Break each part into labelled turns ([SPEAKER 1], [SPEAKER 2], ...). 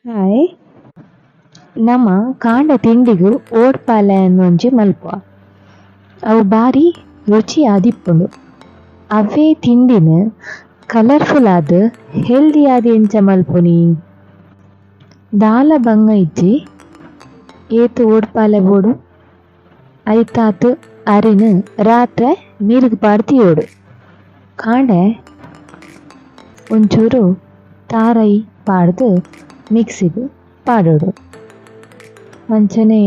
[SPEAKER 1] Hi ನಮ ಕಾಂಡ ತಿಂಡಿಗು ಓಡ್ಪಾಲೆ ಒಂಜಿ ಮಲ್ಪ ಅವು ಬಾರಿ ರುಚಿ ಆದಿಪ್ಪುಂಡು. ಅವೇ ತಿಂಡಿನ್ ಕಲರ್ಫುಲ್ ಆದ್ ಹೆಲ್ತಿ ಆದ್ ಎಂಚ ಮಲ್ಪೊಲಿ? ದಾಲ ಬಂಗ ಇಜ್ಜಿ ಏತ್ ಓಡ್ಪಾಲೆ ಬೋಡು ಐತಾತ್ ಅರಿನ್ ರಾತ್ರೆ ನೀರುಗ್ ಪಾಡ್ದ್ ದೀವೊಡು. ಕಾಂಡೆ ಒಂಚೂರು ತಾರೈ ಪಾಡ್ದ್ ಮಿಕ್ಸಿಗ್ ಪಾಡೊಡು. ಅಂಚನೆ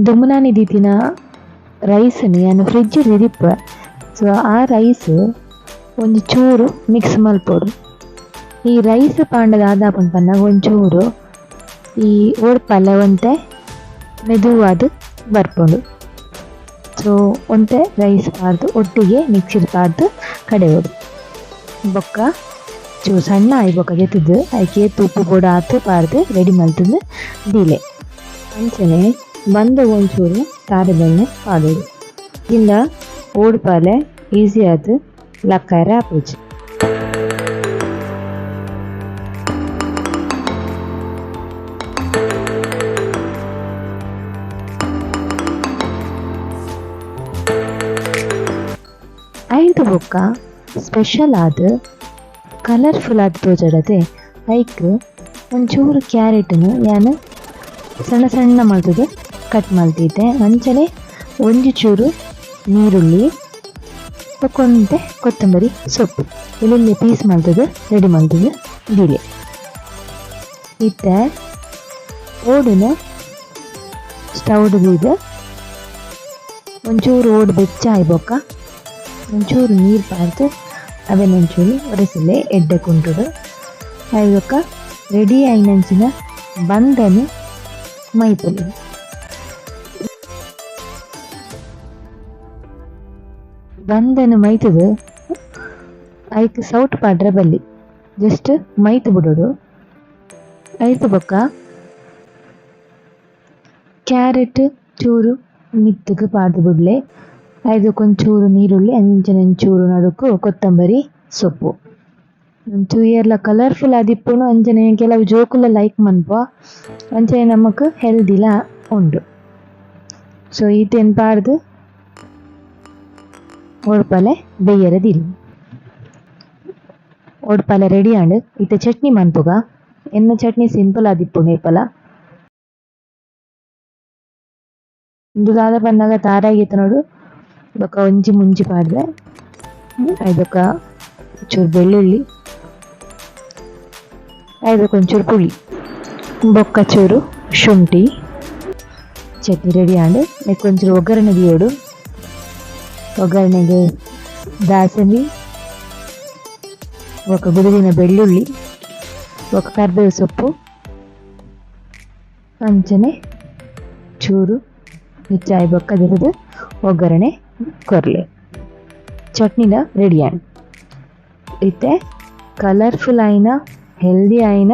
[SPEAKER 1] ದುಂಬುನಾನಿ ದೀತಿನ ರೈಸ್ ನು ಯಾನ್ ಫ್ರಿಡ್ಜ್ ಡ್ ದೀದಿಪ್ಪುವೆ. ಸೋ ಆ ರೈಸ್ ಒಂಜಿ ಚೂರು ಮಿಕ್ಸ್ ಮಲ್ಪೊಡು. ಈ ರೈಸ್ ಪಾಂಡ ದಾದ ಆಪುಂಡು ಪನ್ನಗ ಒಂಚೂರು ಈ ಓಡ್ಪಾಲೆ ಒಂತೆ ಮೆದುವಾದ್ ಬರ್ಪುಂಡು. ಸೋ ಒಂತೆ ರೈಸ್ ಪಾಡ್ದ್ ಒಟ್ಟಿಗೆ ಮಿಕ್ಸಿಡ್ ಪಾಡ್ದ್ ಕಡೆಯೊಡು. ಬೊಕ್ಕ ಚೂರು ಸಣ್ಣ ಆಯಿ ಬೊಕ್ಕ ದೆತ್ತುದು ಐಕ್ ಏತ್ ಉಪ್ಪು ಬೋಡು ಆತ್ ಪಾಡ್ದ್ ರೆಡಿ ಮಲ್ತುದು ದೀಲೆ. ಅಂಚನೆ ಬಂದ ಒಂಚೂರು ತಾರೆದೆಣ್ಣೆ ಪಾಡೊಡು. ಇಂದ ಓಡ್ಪಾಲೆ ಈಸಿ ಆದ್ ಲಕ್ಕರೆ ಆಪುಜಿ. ಐದು ಬೊಕ್ಕ ಸ್ಪೆಷಲ್ ಆದ್ ಕಲರ್ಫುಲ್ ಆದ್ ತೋಜಡತೆ ಐಕ್ ಒಂಚೂರು ಕ್ಯಾರೆಟ್ ನು ಯಾನ್ ಸಣ್ಣ ಸಣ್ಣ ಮಲ್ತುದು ಕಟ್ ಮಲ್ತಿದ್ದೆ. ಅಂಚನೆ ಒಂಜಿ ಚೂರು ನೀರುಳ್ಳಿ ಬೊಕ್ಕ ಒಂತೆ ಕೊತ್ತಂಬರಿ ಸೊಪ್ಪು ಎಲ್ಯ ಪೀಸ್ ಮಲ್ತುದು ರೆಡಿ ಮಲ್ತುದು ದೀಲೆ. ಇತ್ತೆ ಓಡುನು ಸ್ಟೌ ಡ್ ದೀದ್ ಒಂಚೂರು ಓಡು ಬೆಚ್ಚ ಆಯಿ ಬೊಕ್ಕ ಒಂಚೂರು ನೀರು ಪಾಡ್ದ್ ಅವೆನ್ ಒಂಚೂರು ಒರೆಸುಲೆ ಎಡ್ಡೆ ಕುಂಟುಡು. ಆಯಿ ಬೊಕ್ಕ ರೆಡಿ ಆಯಿನಂಚಿನ ಬಂದನ್ ಮೈಪೊಲಿ. ಬಂದನ್ ಮೈತುದು ಐಕ್ ಸೌಟ್ ಪಾಡ್ರೆ ಬಲ್ಲಿ ಜಸ್ಟ್ ಮೈತ್ ಬುಡೊಡು. ಐತ ಬೊಕ್ಕ ಕ್ಯಾರೆಟ್ ಚೂರು ಮಿತ್ತುಗ್ ಪಾಡ್ದ್ ಬುಡ್ಲೆ. ಐಕ್ ಒಂಚೂರು ನೀರುಳ್ಳಿ ಅಂಚನೆ ಒಂಚೂರು ನಡುಕು ಕೊತ್ತಂಬರಿ ಸೊಪ್ಪು. ತೂಯೆರ್ಲ ಕಲರ್ಫುಲ್ ಆದಿಪ್ಪುಂಡು ಅಂಚನೆ ಕೆಲವು ಜೋಕುಲ್ಲ ಲೈಕ್ ಮನ್ಪುವ ಅಂಚನೆ ನಮಕ್ ಹೆಲ್ದಿ ಲ ಉಂಡು. ಸೋ ಈತೆನ್ ಪಾಡ್ದ್ ಓಡ್ಪಾಲೆ ಬೇಯರೆ ದೀಲೆ. ಓಡ್ಪಾಲೆ ರೆಡಿ ಆಂಡ್. ಇತ್ತೆ ಚಟ್ನಿ ಮನ್ಪುಗ. ಎನ್ನ ಚಟ್ನಿ ಸಿಂಪಲ್ ಆದಿಪ್ಪುಂಡು ಏಪಲ. ಉಂದು ದಾದ ಪನ್ನಗ ತಾರಾಯಿ ಗೆತೊನೊಡು ಬೊಕ್ಕ ಒಂಜಿ ಮುಂಚಿ ಪಾಡ್ದೆ. ಐತ ಬೊಕ್ಕ ಚೂರು ಬೆಳ್ಳುಳ್ಳಿ, ಐತ ಬೊಕ್ಕ ಒಂಚೂರು ಪುಳಿ, ಬೊಕ್ಕ ಚೂರು ಶುಂಠಿ. ಚಟ್ನಿ ರೆಡಿ ಆಂಡ್. ನೆಕ್ಕ್ ಒಂಚೂರು ಒಗ್ಗರಣೆ ದೀವೊಡು. ಒಗ್ಗರಣೆಗ್ ದಾಸೆಮಿ ಬೊಕ್ಕ ಗುದುದಿನ ಬೆಳ್ಳುಳ್ಳಿ ಬೊಕ್ಕ ಕರ್ಬೇವು ಸೊಪ್ಪು ಅಂಚನೆ ಚೂರು ಹೆಚ್ಚಾಯಿ ಬೊಕ್ಕ ದೆತ್ತುದು ಒಗ್ಗರಣೆ ಕೊರ್ಲೆ. ಚಟ್ನಿಲ ರೆಡಿ ಆಂಡ್. ಇತ್ತೆ ಕಲರ್ಫುಲ್ ಆಯಿನ ಹೆಲ್ದಿ ಆಯಿನ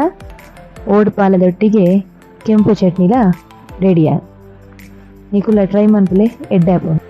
[SPEAKER 1] ಓಡ್ಪಾಲದೊಟ್ಟಿಗೆ ಕೆಂಪು ಚಟ್ನಿಲ ರೆಡಿ ಆಂಡ್. ನಿಕುಲ ಟ್ರೈ ಮನ್ಪುಲೆ ಎಡ್ಡೆ ಆಪುಂಡು.